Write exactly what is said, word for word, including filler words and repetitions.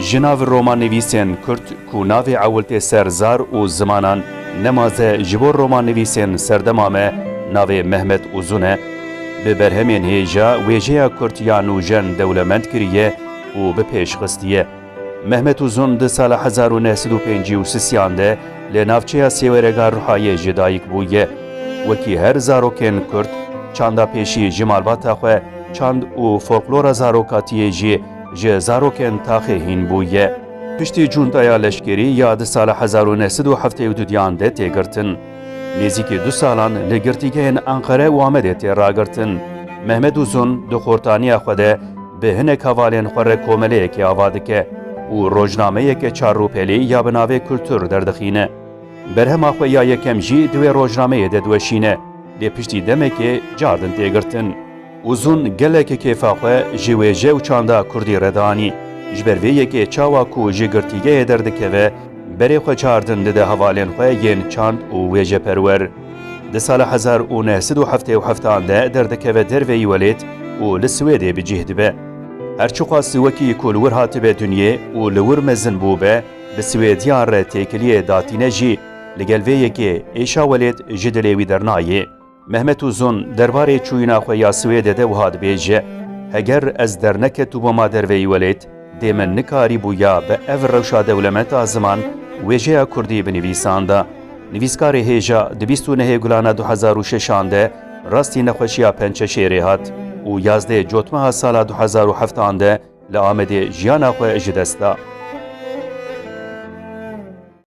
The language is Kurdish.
Ji nav romannivîsên Kurd ku navê ewil tê ser zar û zimanan, nemaze ji bo romannivîsên serdema me navê Mehmet Uzun e. Bi berhemên hêja wêjeya Kurd ya nûjen dewlemend kiriye û bi pêş xistiye. Mehmet Uzun di sala hezar û neh sed û pêncî û sisiyan de li navçeya Sêwerega Ruhayê ji dayik bûye. Wekî her zarokên Kurd, çanda pêşî ji malbata xwe çand û folklora zarokatiyê jî ji zarokên taxê hîn bûye. Piştî cuntaya leşkerî ya di sala hezar û neh sed û heftê û duyan de tê girtin. Nêzîkî du salan li girtîgehên Enqere û Amedê tê ragirtin. Mehmet Uzun di xortaniya xwe de bi hinek hevalên xwe re komeleyekê ava dike û rojnameyeke çar rûpelî ya bi navê Kultur derdixîne. Berhema xwe ya yekem jî di wê rojnameyê de diweşîne, lê piştî demekê cardin tê girtin. Uzun gelekî kêfa xwe ji wêje û çanda kurdî re danî. Ji ber vê yekê çawa ku ji girtîgehê derdikeve, berê xwe cardin dide hevalên xwe yên çand û wêjeperwer. Di sala hezar û neh sed û heftê û heftan de derdikeve derveyî welêt û li Swêdê bi cih dibe. Her çiqas wekî ku li wir hatibe dinyê û li wir mezin bûbe, bi Swêdiyan re têkiliyê datîne jî, li gel vê yekê êşa welêt ji dilê wî dernayê. Mehmet Uzun derbarê çûyîna xwe ya Swêdê de wiha dibêje, Heger ez derneketibûma derveyî welêt, dê min nikarîbûya bi ev rewşa dewlemend a ziman wêjeya kurdî binivîsanda. Nivîskarê hêja di bîst û nehê Gulana du hezar û şeşan de rastî nexweşiya pençeşêrê hat û yazdê Cotmeha sala du hezar û heftan de li Amedê jiyana xwe ji dest da.